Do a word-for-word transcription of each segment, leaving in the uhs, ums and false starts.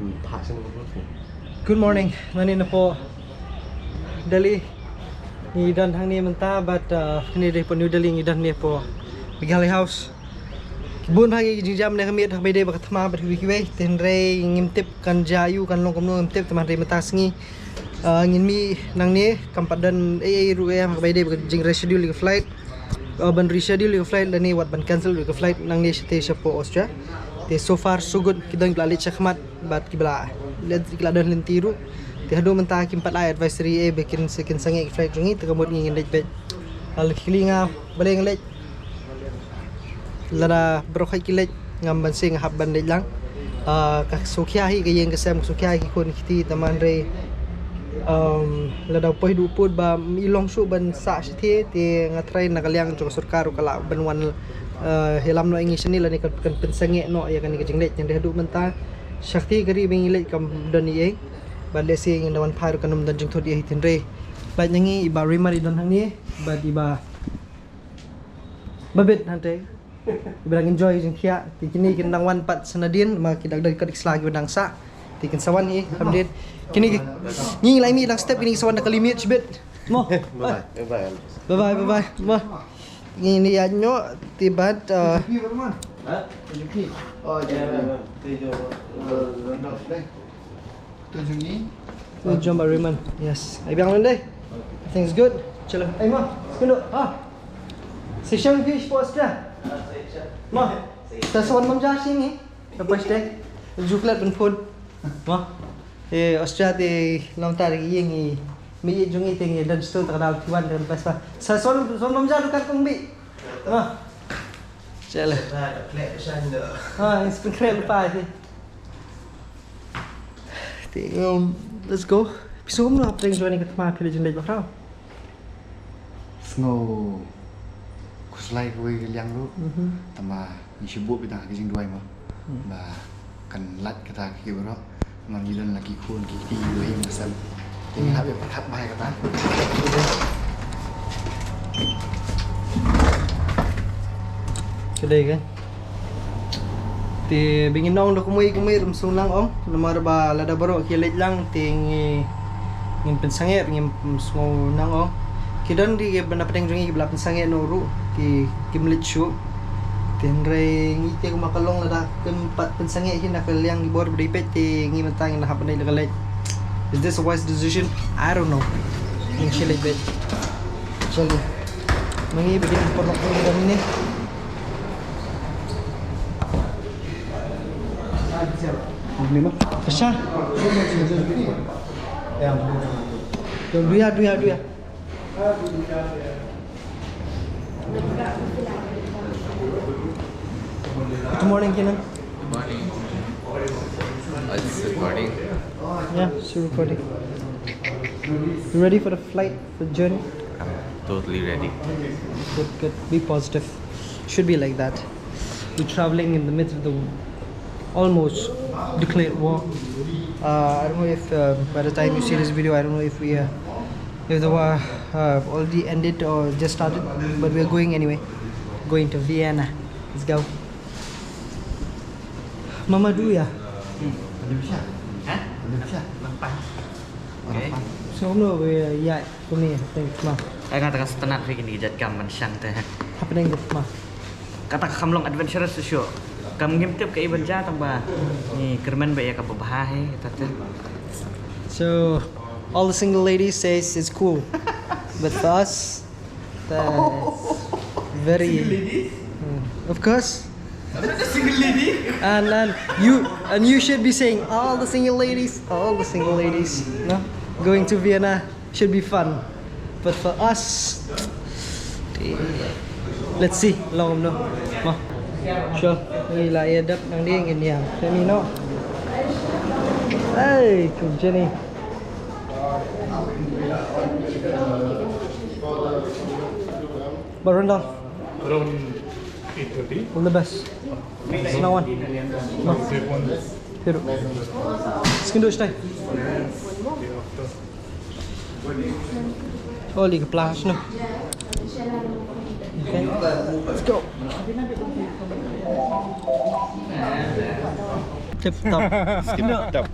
Good morning. Nangne napoh Delhi. Ngi don hangne mynta, but, uh, kane dei hapoh New Delhi, ngi don hangne hapoh Meghalaya House. Bun bha ki jingjia mynne ka miet, ha kaba ïadei bad ka thma bad kiwei kiwei. Te hynrei ngim tip kan jia aiu, kan long kumno ngim tip, te hynrei mynta sngi, uh, ngin mih nangne, kam pat don ei ei ruh ïa ha kaba ïadei bad ka jing reschedule ïa ka flight. Uh, ban reschedule ïa ka flight lane wat ban cancel ïa ka flight nangne shatei shapoh Austria. Te so far so good, ki don kiba la leit shakhmat bad kiba la leit, ki la don lynti ruh. Te haduh mynta kim pat ai advisory ei ba kin, kin sangeh ka flight jong ngi, te ka mut ngi ngin leit beit. Lada ki kylli nga balei nga leit, lada baroh hi ki leit, ngam banse, nga hap ban leit lang. Ah, ka sngewkhia hi ka ïing ka sem, ka sngewkhia hi ki khun ki kti, te hynrei, um, lada poi haduh pud ba ym long shuh ban sah shatei, te nga tharai na ka liang jong ka sorkar ruh ka lah ban wan, uh, ïalam noh ïa ngi shane lane kan, kan pynsangeh noh ïa kane ka jingleit. Hynrei haduh mynta sha kti ka ri ba ngi leit kam don ei ei. Bad lehse ngin da wan phai ruh kan ym don jingthut ei ei, hynrei bad ngi i Bah Raymond i don hangne bad i Bah Babit hangtei. Iba dang enjoy jingkhiah. Te kine kin dang wan pat sa nadien, ma ki dang dang kat sla kiba dang sah. Te kin sa wan hi, kham dien. Kine ki, ngi la mih dang step, kine ki sa wan da ka limit shibit. Mo. Bye bye. Bye bye, bye bye. Mo. Ngi ni ïa nyo, te bad, uh, Tu jong i. Tu jong Bah Raymond. Yes. Ai biang lynde. Things good. Chalo. Ai ma. Sekundut. Ha. Session fish poster. Ma. Sa swan mam ja sini. Sa poster. Juklat pun pun. Ma. Eh, Austria te long tar i ngi. Mi i jong i te ngi dan stu ta dal tuan dan pas pa. Sa swan swan mam ja dukan kong bi. Ma. Chalo. Ha, inspin kre pa. Te, um, let's go. Phi sngew kumno hapdeng jong kane ka thma, phi leit jingdait bakhraw? Sngew khuslai kawei ka liang ruh. Mhm. Tangba ngi shu buh beit tang ha ka jingduwai mo. Hmm. Ba kan lait kata ka kiba baroh. Namar ngi don la ki khun ki kti kiba ïing ba sem. Te ngi hap ïa pyrkhat bha ïa kata. Ka dei ka. Te ba ngin ong da kumwei kumwei ruh ym sngewlang ong, namar ba lada baroh ki leit lang te ngi, ngin pynsangeh, ngim sngewlang ong. Ki don ri kiba na pdeng jong ngi kiba la pynsangeh noh ruh, ki, kim leit shuh. Te hynrei ngi te kumba ka long lada kim pat pynsangeh hi na ka liang ki bor ba dei peit te ngi mynta ngin hap ban leit la ka leit. Is this a wise decision? I don't know. Ngin sa leit beit. Chalo. Ma ngi ba kin paralok ba ngi don hangne. Kasha. Duya, duya, duya. Good morning, Kenan. Good morning. Oh, it's recording. Yeah, it's recording. You ready for the flight, the journey? I'm totally ready. Good, good. Be positive. Should be like that. We're traveling in the midst of the almost declared war. Uh, I don't know if, uh, by the time you see this video, I don't know if we, uh, if the war, uh, already ended or just started, but we are going anyway. Going to Vienna. Let's go. Mama Duya. Hmm. Ada Russia? Hah? Ada Russia? Lampang. Okay. So, no, we, uh, yeah. Kumne hapdeng thma. Ai nga tang sngewtynnat ïa kine ki jait kam ban shang te. Hapdeng thma. Kata ka kam long adventurous shuh. Kam ngim tip kaei ban jia tang ba ngi kyrmen ba ïa kaba bha hi kata te. So all the single ladies says it's cool. But for us, that's very, single ladies? Hmm. Of course. I'm not a single lady. And, and you, and you should be saying, "All the single ladies, all the single ladies, no? Going to Vienna should be fun." But for us, let's see, long no. Ma. Sure. Ngi la ïa dap nang ding ngin ïa. Let me know. Hey, to Jenny. But run down. Around eight thirty. All the best. Selamat. Safe one. Hidup. Sekian dua stay. Oh, lagi ke plage no. Okay. Let's go. Tip top. Skip top.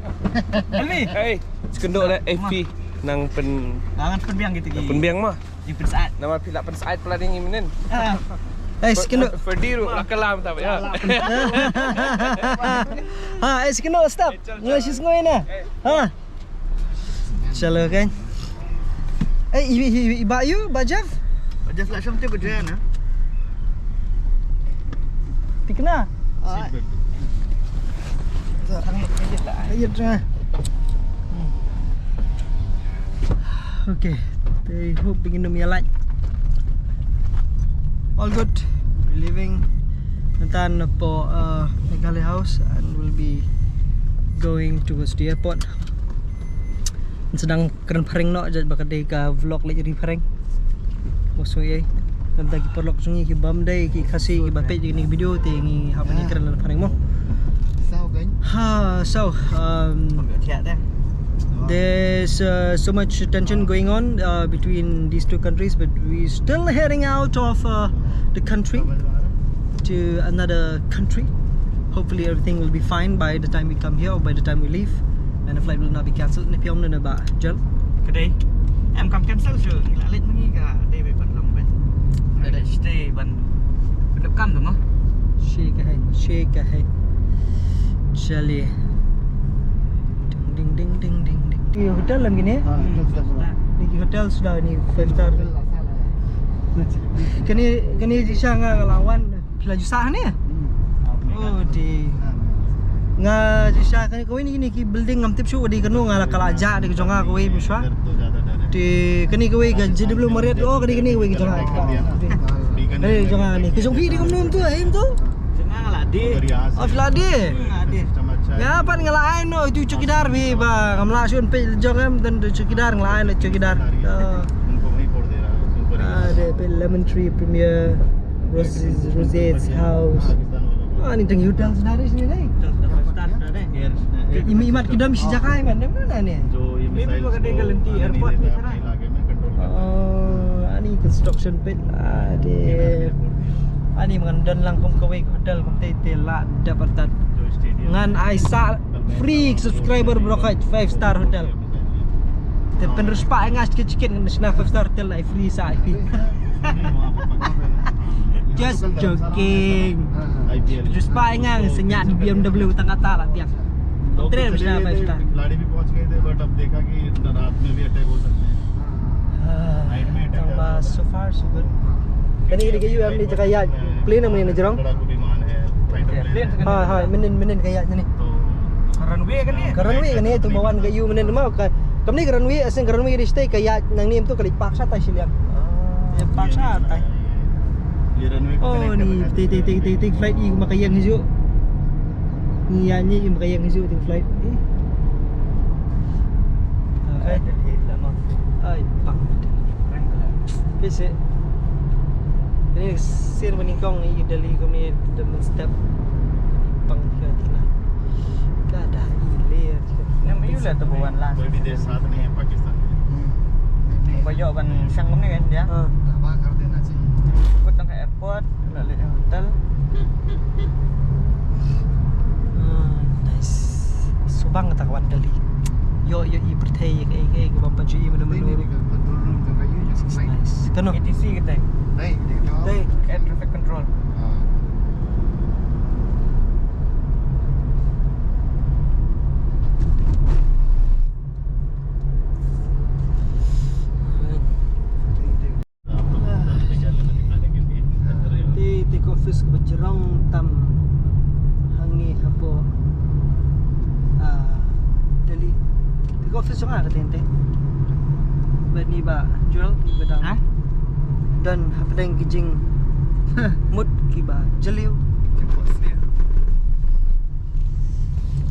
Elvi. Hey, skendok le Evi nang pen Ngan pynbiang kita ki. Pynbiang mah. Di pynsaat. Nama pila pynsaat pula ding iminen. Ah. Hey, skendok. Ferdi ru la kalam ta ya. Ha, hey, skendok stop. Ngai sis ngai na. Ha. Chalo kan. Eh, i, i, i, i ba you, ba Jeff? Ba Jeff la sham te ba Jeff na. Tikna. Ayat na. Okay. They hope begin to me a light. All good. We're leaving. Natan po uh, Meghalaya House and we'll be going towards the airport. Sedang kren phareng noh jait ba ka dei ka vlog leh ri phareng. Mo so ye. Namta ki paralok jong ngi ki bam dei ki Khasi ki ba peit ïa kane ka video te ngi hap ban kren lang phareng mo. Saw kan? Ha, so um, there's uh, so much tension going on uh, between these two countries, but we still heading out of uh, the country to another country. Hopefully everything will be fine by the time we come here or by the time we leave, and the flight will not be cancelled. Ni piom na ba jal. Ka dei. Em kam cancel shu. La leit mangi ka dei be ban long be. Ada stay ban. Kedap kam tu mo. Shake hai, shake hai. Chale. Ding ding ding ding ding. Ni hotel lang kini. Ha, hotel sudah. Ni hotel sudah ni five star. Kini kini jisha nga lawan. Phi la ju sah hangne? Hmm. Oh, dei. Nga ju sah kane kawei ni, ni ki building ngam tip shuh, dei kano nga la ka la jah, dei ka jong nga kawei mynshuwa. Dei kane kawei ka J W Marriott, oh, kane kawei ka jong nga. Dei ka jong nga ni. Ka jong phi dei kumno tu, eh, tu? Jong nga la dei. Oh, phi la dei. Nga pat nga la ai noh tu chowkidar phi ba ngam lah shuh peit jong em, tu chowkidar nga la ai noh chowkidar. Ah, dei peit Lemon Tree Premier. Rose, Rosette's house. Ah, ni tang hotel sudah dei sini dei. Hotel sudah five star sudah dei. Imi imat ki dam shi jaka imat dam na ni. Maybe ba ka dei ka lynti airport ni sana. Oh, ani construction pit. Ah, dei. Ani man don lang kum kawei hotel kum te te la da partat. Ngan ai sa free subscriber bro ka five star hotel. Te pynriewspah nga chikit chikit ngan shna five star hotel ai free sa ai. Just joking. Just pa nga senya B M W tang kata la biang. Tre mesti five star. खिलाड़ी भी पहुंच गए थे, but अब देखा कि रात में भी अटैक हो सकते हैं। Ah, नाइट में अटैक ज्यादा होता है। So far so good. Kani ni kayu am ni chaka ya plane am ni jrong. बड़ा कोई विमान है, फाइटर प्लेन है। Ha ha, mynnin mynnin ka ya ni. Ka runway kane? Ka runway kane tu ba wan ka ïu mynne ma ka. Kamne ka runway, aseng ka runway dei shatei ka ïaid nangne mynta ka dei park shatai shiliang. Ïa park shatai. Oh ni te te te te te flight i ma ka ïeng hijuh. Ni ïa ni i ma ka ïeng hijuh te flight. Eh. Okay. Ai pang. Kese. Ini sir menikong i Delhi kami demen step pang tiga tina. Kada ilir. Nam iu la tu buan lah. कोई भी देश साथ नहीं है पाकिस्तान के। Ba yok ban shang kami kan dia. Ha. Kut tang ka airport, la le hotel. Ah, nice. Subang kata ka wan Delhi. Yo yo i pyrthei ka ei ka ei ka bam pa ju i mano mano. Nice. Kano? A T C kata. Dei. Air traffic control. Te te ka office kaba jrong tam hangne hapoh, ah, Delhi. Te ka office jong nga ka teng te. Bad ni ba Joel ni ba dang. Ha? Don hapdeng ki jingmut kiba jylliew.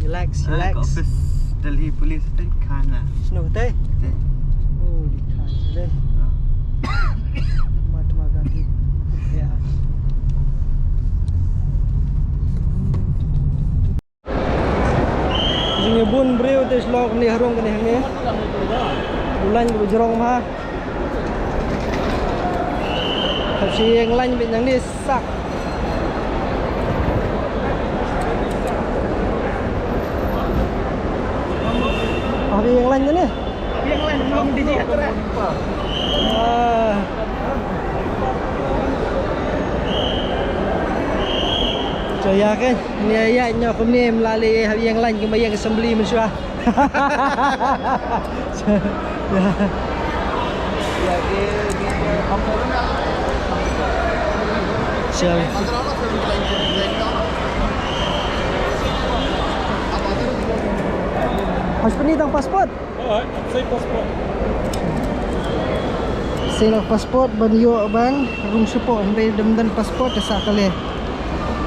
Relax, relax. Ka office Delhi Police te khana. Snow te? Te. Oh, di khana te. Mahatma Gandhi. Ya. Jingïabun briew te shlok ni harung kane hangne. U lain ba jrong ma. Hap shi ïeng lain bad nangne sak. Hap ïeng lain kane? Ïeng lain, ym dei jingïathuh. Ah. Te ïa kane, ïa, ïa, nyo kumne, ym lah leh hap ïeng lain, kumba ïeng assembly mynshuwa. Hooid, pyni tang passport. Alright, sei passport. Sei noh passport ban ïoh ban rung shapoh, hynrei ym don passport, te sah kali.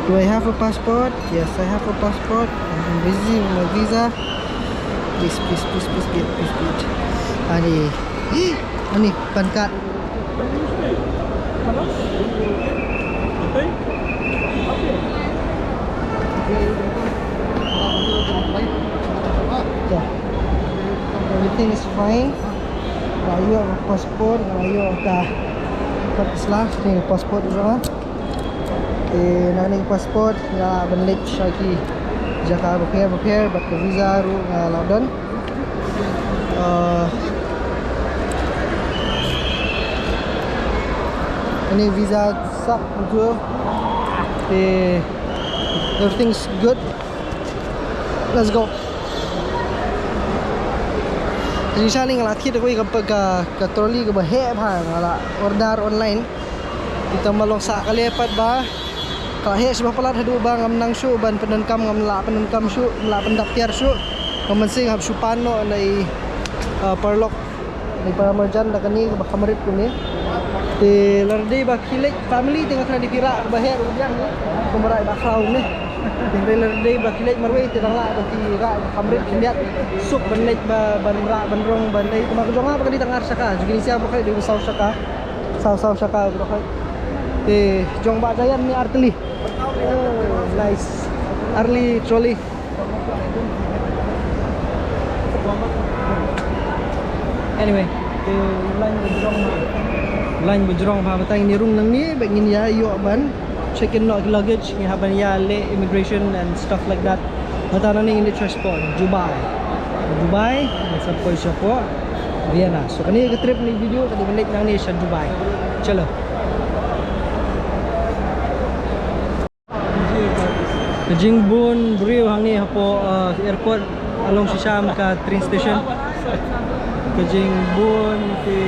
Do I have a passport? Yes, I have a passport. I'm busy with my visa. Please, please, please, please, please, please, please. Ani, ani, PAN card. Okay. Everything is fine. Nga ïoh passport, nga ïoh ka, ka sla, ni passport ruh. Te na kane ka passport nga lah ban leit sha ki jaka bapher bapher, bad ka visa ruh nga lah don. Uh, kane visa sah betul. Te everything's good. Let's go. Te shisha ni nga la thied kawei ka, ka, ka trolley kaba heh bha, nga la order online. Te tang ba long sah kali pat ba ka la heh shibun palat haduh ba ngam nang shuh ban pyndonkam, ngam lah pyndonkam shuh, ngam lah pyndap tiar shuh. Ngam mynsiem, hap shu pan noh na i, uh, paralok. Ni para marjan da kane kaba kham rit kumne. Te lada dei ba ki leit family te nga tharai dei ki rah kaba heh ruh biang ne. Kumba rah ba khraw ne. Te lada dei ba ki leit marwei te dang lah ba ki rah kham rit khyndiat. Suk ban leit ba ban rah ban rong ban leit. Kumba ka jong nga ba ka dei tang ar shaka. Jong ki sha ba ka dei saw shaka. Saw saw shaka ba ka. Te jong Bah Jayan ne ar tylli. Oh, nice. Ar tylli trolley. Anyway, te line ba jrong, line ba jrong bha, mynta ngin ïa rung nangne bad ngin ïa ïoh ban check in noh ki luggage, ngin hap ban ïa leh immigration and stuff like that. Mynta nangne ngin leit sha spot Dubai. Dubai, ngin sa poi sha port Vienna. So kane ka trip, kane ka video ka dei ban leit nangne sha Dubai. Chalo. Ka jingbun briew hangne hapoh, uh, airport, along shisha ka train station. Ka jingbun ki,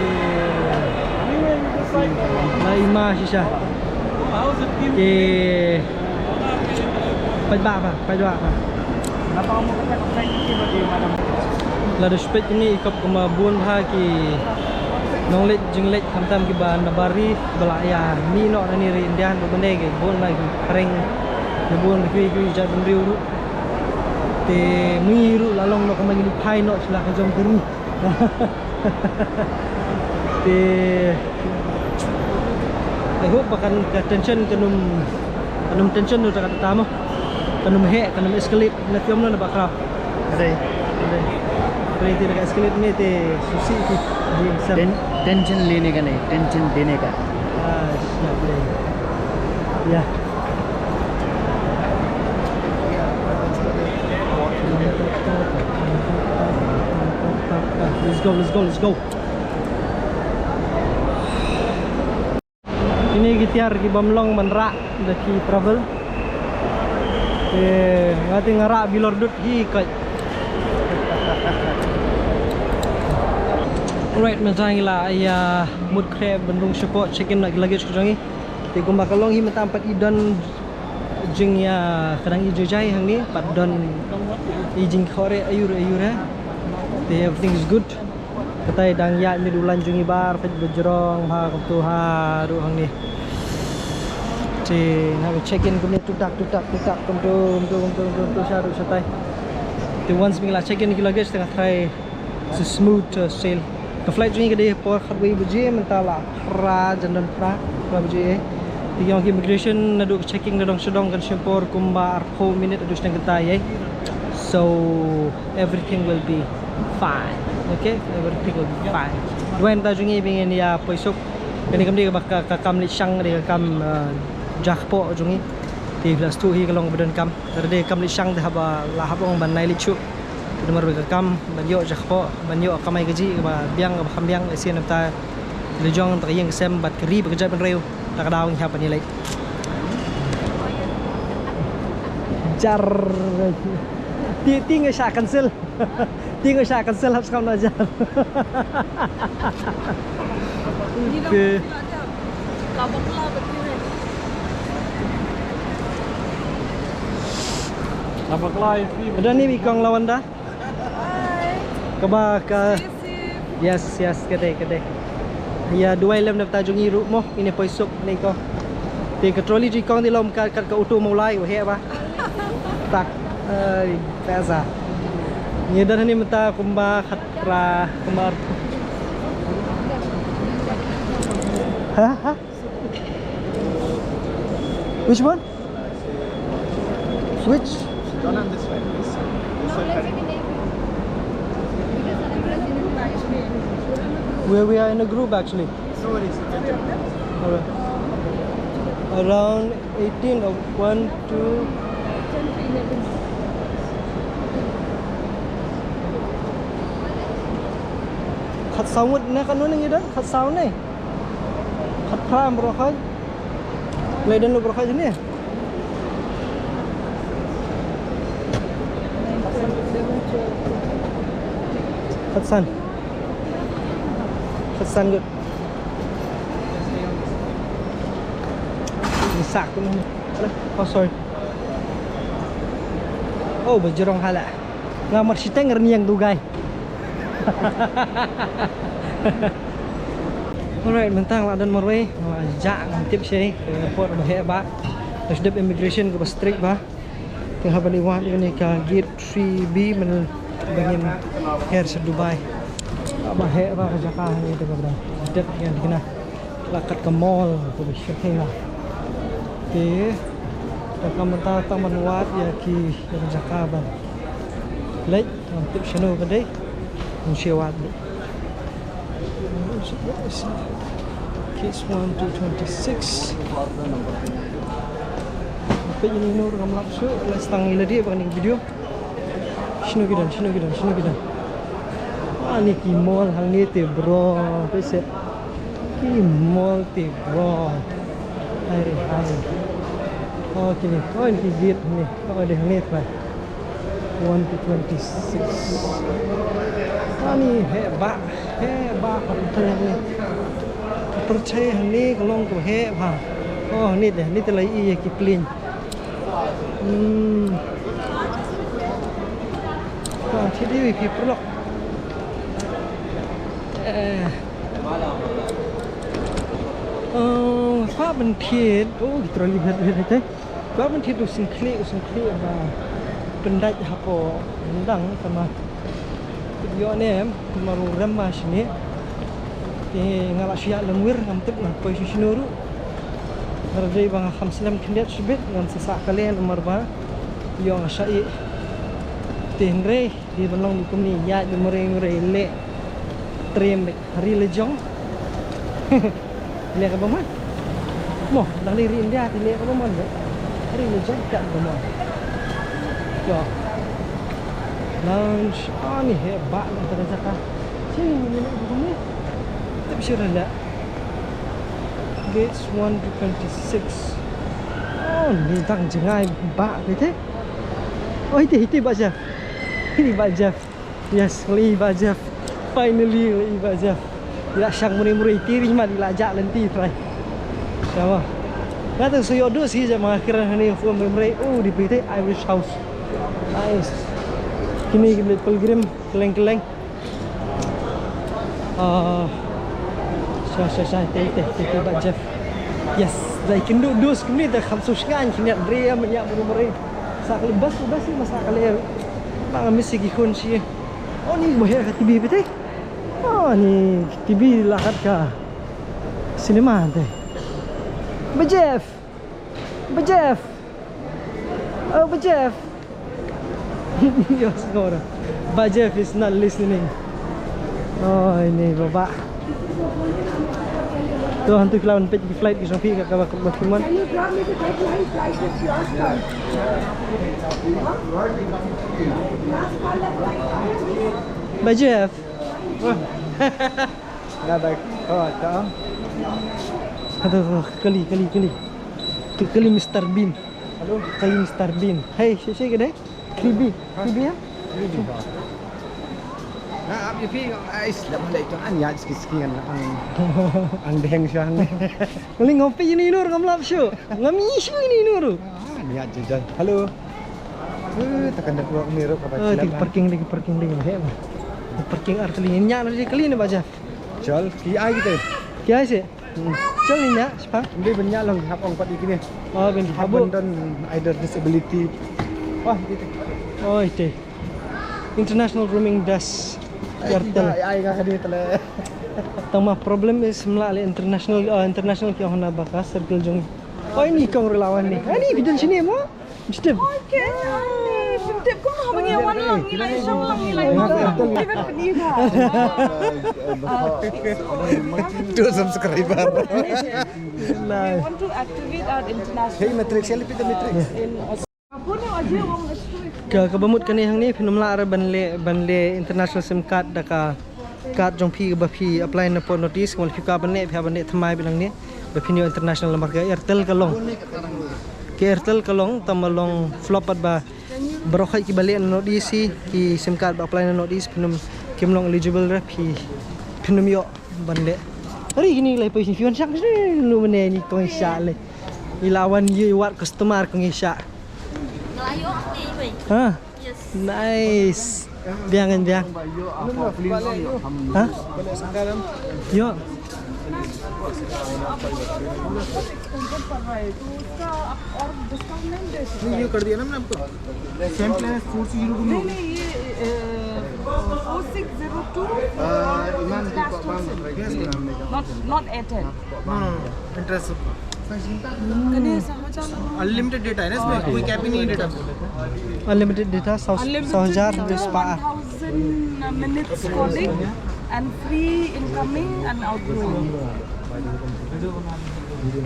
la i ma shisha. Ki paidbah bha, paidbah bha. Lada shu peit kine i kop kumba bun bha ki nongleit jingleit khamtam kiba na bar ri ba la ïa mih noh na ne ri India, ba bun ki bun bha ki phareng, ki bun bha ki, ki jait bynriew ruh. Te ngi ruh la long noh kumba ngi phai noh sha la ka jong ka ri. Te I hope ba kan ka tension kan ym, kan ym tension ruh kata mo. Kan ym heh, kan ym escalate na tiom na ba khraw. Hynrei, hynrei, hynrei te da ka escalate ne te sngewsih ki dei sem. Ten-, tension lene ka nahi, tension dene ka. Ah, yeah, yeah. Yeah. Let's go, let's go, let's go. Kine ki tiar ki bym long ban rah da ki travel. Te nga te nga rah bilor dud hi koit. Alright, mynta ngi la ïa mut khreh ban rung shapoh, check in noh ki luggage ka jong ngi. Te kumba ka long hi mynta pat i don jingïa, ka dang i jai jai hangne, pat don i jingkhoh re aiur aiur eh. Te everything is good. Katai dang ïaid mih u line jong ngi bar, peit ba jrong bha kumto haduh hangne. Te nga check in kumne tu tak tu tak tu tak kumto kumto kumto kumto kumto shaduh shatai. Te once ba ngi la check in ki luggage te nga try to smooth, uh, sail. Ka flight jong ngi ka dei por khatwei baje, mynta la phra jan don phra, phra baje eh. Te ki ong ki immigration naduh ka checking na dong sha dong kan shim por kumba arphew minit haduh sha tang kynta eh. So everything will be fine. Okay, everything will be fine. Duwai na ka bynta jong ngi ba ngin ïa poi suk. Kane kam dei kaba ka, ka kam leit shang, ka dei ka kam, uh, jaka poh jong ngi. Te phi la sngewthuh hi ka long ba donkam. Lada dei kam leit shang te haba la hap ong ban nai leit shuh. Namar ba ka kam ban ïoh sha kpoh, ban ïoh kamai kajih kaba biang kaba kham biang, lehse na bynta la jong bad ka ïing ka sem bad ka ri bad ka jaitbynriew. Te ka daw ngi hap ban ïaleit. Jar. Ti ti nga sha cancel. Ti nga sha cancel hap skam na jar. Te. Ada ni bi kong Lawanda. Kaba ka. Yes, yes, ka dei, ka dei. Ïa duwai lem na bynta jong ngi ruh mo, ngin ïa poi suk ne ko. Te ka trolley jong i kong te long kat, kat ka auto Mawlai, waheh ba. Tak. Ai, pesa. Ngi don hangne mynta kumba khatphra, kumba. Ha, ha? Which one? Which? Don't understand this. This one. Where we are in a group actually. No worries. Alright. Around eighteen of one, two. Khatsaw ngut ne, katno ngi don? Khatsaw ne? Khatphra baroh khoit. Lei don baroh khoit ne? Khatsan. Khatsan ngut. Ni sak tu ni. Oh, sorry. Oh, ba jrong hala. Nga mar shiteng rniang Dubai. Alright, mynta nga la don marwei, nga la jah, ngam tip shei, ka airport ba heh ba. Te shu dep immigration kaba strict ba. Te haba ngi wad ïa kane ka gate three B mynta ba ngin her sha Dubai. Ba heh ba ka jaka hangne te ba dang. Dep ïa kane. La kat ka mall kaba shyrkhei la. Te da ka mynta tang ban wad ïa ki, ïa ka jaka ban leit. Ngam tip shano ka dei. Ngam shu wad. Kids one to twenty-six. Peit ïa ino ruh ngam lap shuh, leit tang ïa lade ba kane ka video. Shano ki don, shano ki don, shano ki don. Ah, ni ki mall hangne te bro. Peit se. Ki mall te bro. Hai re hai. Oh, kine. Oh, ni ki gate ni. Oh, dei hangne te. One to twenty-six. Ani heh ba, heh ba ka pyrthei hangne. Ka pyrthei hangne ka long ka heh ba. Oh, ni dei, ni te la ïohi ïa ki plane. Hmm. Ka thied ïa ki paralok. Eh. Oh, ka ban thied. Oh, ki trolley bed bed te. Ba ban thied u sngewkhlieh, u sngewkhlieh ba pyndait hapoh ryndang tang ma. Ïoh ne em, tang ma u rem ma shane. Te nga la shu ïaid lynwir ngam tip ngan poi sha shano ruh. Nga dei ba nga kham slem khyndiat shibit ngan sa sah kane namar ba ïoh nga shah ïeh. Te hynrei Dei ban long kumne, ïaid bad marwei marwei leh trem bad ha ri la jong. Leh kaba man. Mo, dang leh ri India te leh kaba man bad ha ri la jong kat kaba man. Yo. Lounge, ah, ni heh ba na ka jaka. Sini ni ni kumne. Tip shuh la. Gates one to twenty-six. Oh, ni dang jngai ba te. Oh, ite, ite ba Jeff. Ini ba Jeff. Yes, ngi i ba Jeff. Finally, ngi i ba Jeff. Ila shang mure mure tiri man ila jak lenti try. Sama. Nga tang suyo du si je ma kiran hani fu mure mure. Oh, di pite Irish House. Nice. Kini ki pilgrim keleng keleng. Ah, sha sha sha te te te ba Jeff. Yes, dai kindu dus kini da kham su shngan kini ria menya mure mure. Sa kali bas bas ma sa kali. Ba nga miss ki khun shi. Oh, ni ba heh ka T V bete. Oh, ni T V la kat ka cinema te. Ba Jeff. Ba Jeff. Oh, ba Jeff. Yo, skor. Ba Jeff is not listening. Oh, ini baba. To, hangtu ki la wan peit ki flight ki jong phi, ka, ka, ka, ka, ka, Can you drop me the deadline flight is yours? Ba Jeff. Nga bai. Oh, ta. Aduh, kali, kali, kali. Kali Mister Bean. Hello. Kali Mister Bean. Hey, shi, shi, kade? Creepy. Creepy, ya? Creepy, ha. Na, ap, yu phi, ai, slam le, to, an ya, ski, ski, an, an, an deheng shang. Ngali ngopi ini nur, ngam lap shu. Ngam isu ini nur. Ah, an ya, jajan. Hello. Eh, takkan dah keluar ni, ruk, apa, eh, silap, di ah. Parking, di parking, di, he, ba. Parking ar kali, nya, na, di kali ni, ba, ja. Chal, ki ai kita. Ki ai si? Hmm. Chal ni nya, siapa? Hindi, banyak lang, hap ong pat ikini. Oh, bin hap habu. Don either disability. Wah, gitu. Oh, ite. International roaming dash Airtel. Ai, ai, ai, ai, ai. Tang ma problem is mla le international, uh, international ki hona baka circle jong. Oh, ini kong relawan ni. Ani bidan sini mo? Mesti. Okay. Mesti kong ha bangi wan lang, ngi lai show, ngi lai show. Even Peniba. Two subscriber. We want to activate our international. Hey, Matrix, ya, lipit the Matrix. In Ka, kaba mut kane hangne, phin ym lah re ban leh, ban leh international sim card da ka card jong phi kaba phi apply na port North East, kumba phi ka ban leh, phi ban leh thymmai bad nangne ba phin ïoh international namar ka Airtel ka long. Ka Airtel ka long, tang ba long flop pat ba baroh kiba leh na North East hi, ki sim card ba apply na North East, phin ym, kim long eligible re, phi, phin ym ïoh ban leh. Ari kini lai poi sini, phi wan shang sini, lu mane ni kong sha le. Ila wan ïa wat customer kong sha. Ha? Nice. Biang kan biang. Ha? Yo. नहीं, ये कर दिया ना मैंने आपको। Same plan है, four six zero two में। नहीं, नहीं, ये, uh, four six zero two, uh, Iman की लास्ट पापा option. Yes, ma'am. Not, not Airtel। No, no, no, interest सबका। अनलिमिटेड डेटा है ना इसमें, कोई कैप ही नहीं है data. Unlimited data, saw, saw hajar, saw hajar, one thousand minutes calling and free incoming and outgoing।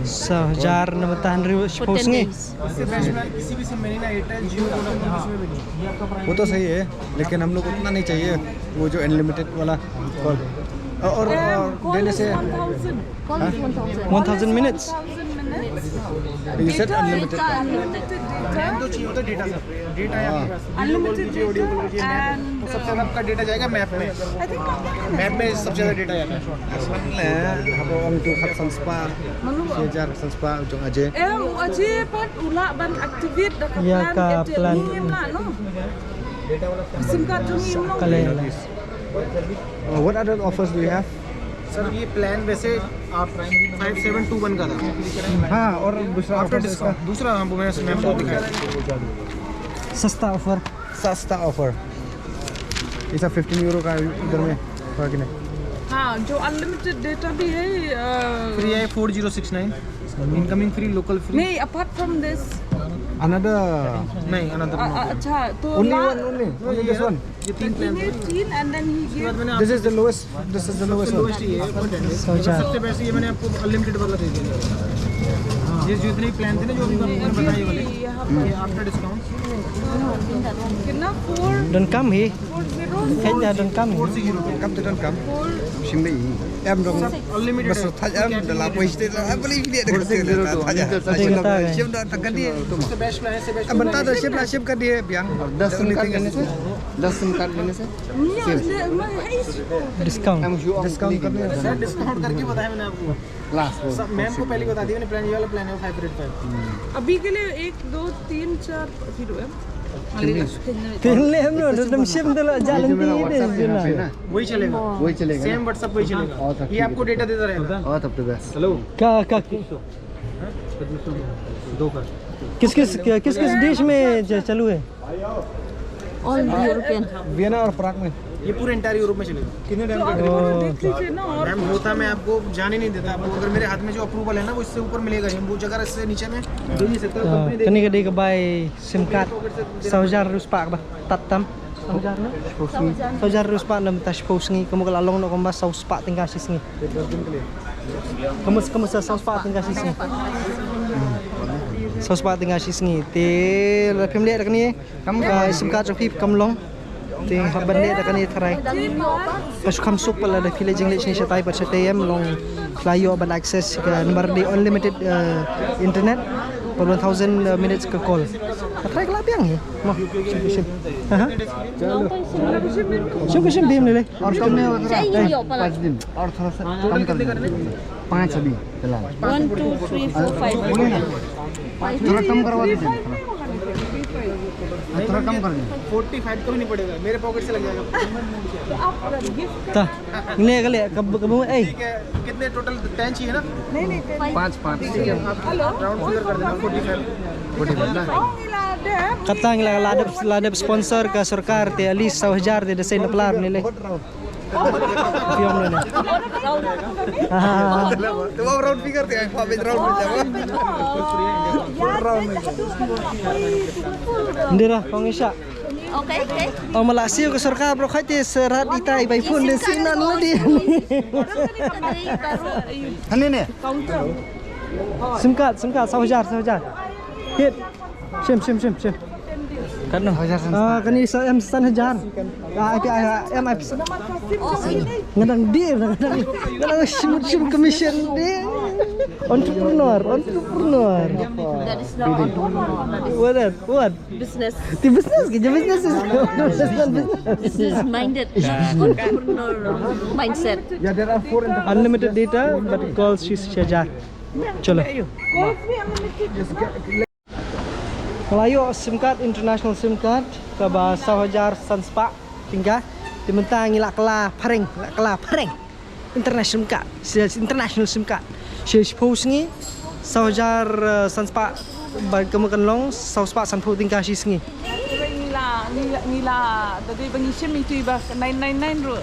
Saw hajar na mynta hynriew shiphew sngi. इससे best plan किसी भी सिम में नहीं ना, एयरटेल, जियो, वोडाफोन, किसी में भी नहीं। वो तो सही है, लेकिन हम लोग उतना नहीं चाहिए, वो जो अनलिमिटेड वाला कॉल। और, और, और डेली से one thousand। One thousand minutes। You said unlimited। Plan तो चाहिए होता डेटा, सर। डेटा है आपके पास। Unlimited data and, तो सबसे ज्यादा आपका डेटा जाएगा मैप में। I think मैप में सबसे ज्यादा डेटा जाता है। Haba ong tu khatsan spah, shi hajar khatsan spah jong Ajay. Em, u Ajay pat u lah ban activate da ka plan Airtel. Ni em lah, no? Sim card jong ni em, no? Uh, what other offers do you have? Sir, ये प्लान वैसे आप five seven to one का था। हाँ, और दूसरा ऑफर इसका? दूसरा, हाँ, वो मैंने, मैंने आपको दिखाया। सस्ता ऑफर। सस्ता ऑफर। ऐसा फिफ्टीन यूरो का इधर में होगा कि नहीं? हाँ, जो अनलिमिटेड डेटा भी है, फ्री है, four zero six nine. Incoming free, local free. नहीं, अपार्ट फ्रॉम दिस। अनदर। नहीं, अनदर। अच्छा, तो only one, only, only this one। ये तीन प्लान है। तीन, and then he gave। This is the lowest, this is the lowest one। Lowest ये है, सबसे बेस्ट ये मैंने आपको अनलिमिटेड वाला दे दिया। ये जितने प्लान थे ना, जो अभी मैंने बताए वाले, ये आफ्टर डिस्काउंट। कितना? Four. Don't come here। Four zero. Kenya don't come here। Come to don't come। Shim dei. Em dong. Unlimited। Bas thaj em da la poi state la beli dia de. Shim da ta kan dia। सबसे best plan है, सबसे best. Em benta da shim la shim kan dia biang। दस SIM card लेने से, दस SIM card लेने से discount. Discount करने से। सर, डिस्काउंट करके बताया मैंने आपको। लास्ट वो सब मैम को पहले बता दिया मैंने, प्लान ये वाला प्लान है, फ़ाइव हंड्रेड फ़ाइव। अभी के लिए एक, दो, तीन, चार, फिर है। तीन ले हम लोग, तुम सिम दे लो, जालन दी दे ना। वही चलेगा। वही चलेगा। सेम WhatsApp वही चलेगा। ये आपको डेटा देता रहेगा। और तब तो बस। हेलो। क्या, क्या? दो का। किस किस, किस किस देश में च-, चालू है? All European. वियना और प्राग में। ये पूरे एंटायर यूरोप में चलेगा। कितने टाइम का? देख लीजिए ना, और मैम, होता मैं आपको जाने नहीं देता आपको। अगर मेरे हाथ में जो अप्रूवल है ना, वो इससे ऊपर मिलेगा नहीं, वो जगह इससे नीचे में दे नहीं सकता। कंपनी देगी। Kane ka dei ka bai sim card saw hajar hynriew spah ba tad tam. Saw hajar na? Saw hajar hynriew spah na mynta shiphew sngi, ka mut ka la long noh kumba saw spah tyngka shi sngi. ये दस दिन के लिए। Ka mut, ka mut sa saw spah tyngka shi sngi. Saw spah tyngka shi sngi. Te lada phim leh da kane, ka sim card jong phi kam long. Te hap ban leh da kane tharai. Ka shu kham suk pat lada phi leh jingleh shane shatai bad shatai em, long phi la ïoh ban access ka namar dei unlimited, eh, internet. Bad one thousand, eh, minutes ka call. Ka tharai ka la biang hi. Mo, shim ka shim. Ha ha. Shim ka shim bim lei lei. और कम नहीं होता चाहिए, ये ऊपर। पाँच दिन और थोड़ा सा कम कर दीजिए। पाँच अभी फिलहाल। One, two, three, four, five. बोलिए ना, थोड़ा कम करवा दीजिए, थोड़ा। हाँ, थोड़ा कम कर दीजिए। फोर्टी फाइव को भी नहीं पड़ेगा, मेरे पॉकेट से लग जाएगा। Ta. Ngi leh ka leh ka, ka bang ei. ठीक है, कितने टोटल? टेन चाहिए ना? पाँच, पाँच। ठीक है, आप राउंड फिगर कर देना, फोर्टी फाइव। फोर्टी फाइव ना? Kata ngi la, la dep, la dep sponsor ka sorkar te at least saw hajar te da seiñ na plar ne lei. Phi ong ne. तुम round figure थे, आप राउंड में जाओ। Ndira, kong Isha. Okay, okay. Ong ma la siew ka sorkar bro, khat te serat itai bai phone de sinan lei de. Hane ne. Sim card, sim card, saw hajar, saw hajar. Hit. Shim, shim, shim, shim. Katno? Saw hajar san. Ah, kane sa em san hajar. Ah, ai, ai, ai, em ai. Nga dang dir, nga dang, nga dang shim, shim commission de. Entrepreneur, entrepreneur. That is not entrepreneur. What that? What? Business. The business, the business is business, business. Business minded. Entrepreneur mindset. Yeah, there are four. Unlimited data, but calls shi hajar. Chalo. Nga la ïoh sim card, international sim card, kaba saw hajar san spah tyngka. Te mynta ngi la kylla phareng, la kylla phareng. International card, international sim card. Shi, shiphew sngi, saw hajar, eh, san spah, ba ka mut kan long saw spah sanphew tyngka shi sngi. Ngi la, ngi la, ngi la, da dei ba ngi shim itu iba nine nine nine ruh,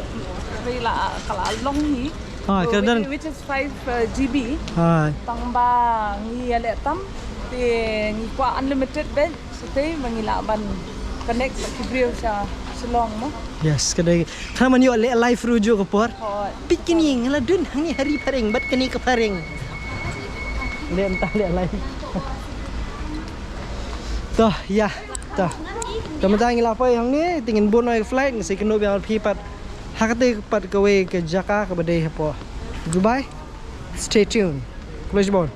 ngi la, ka la long hi. Ha, ka dang, which is five, uh, G B. Ha. Tang ba ngi ïaleh tam, te ngi kwah unlimited bad, shatei ba ngi lah ban connect bad ki briew sha Shillong mo. Yes, ka dei. Tang man ïoh leh live ruh jong ka por. Hooid. Peit kane nga la dun hangne ha Ri Phareng bad kane ka phareng. Leh mynta leh live. To, ïa, to. Te mynta ngi la poi hangne, te ngin bun noh ïa ka flight, ngin sa ïakynduh biang bad phi pat. Ha kata pat kawei ka jaka kaba dei hapoh Dubai. Stay tuned. Khublei shibun.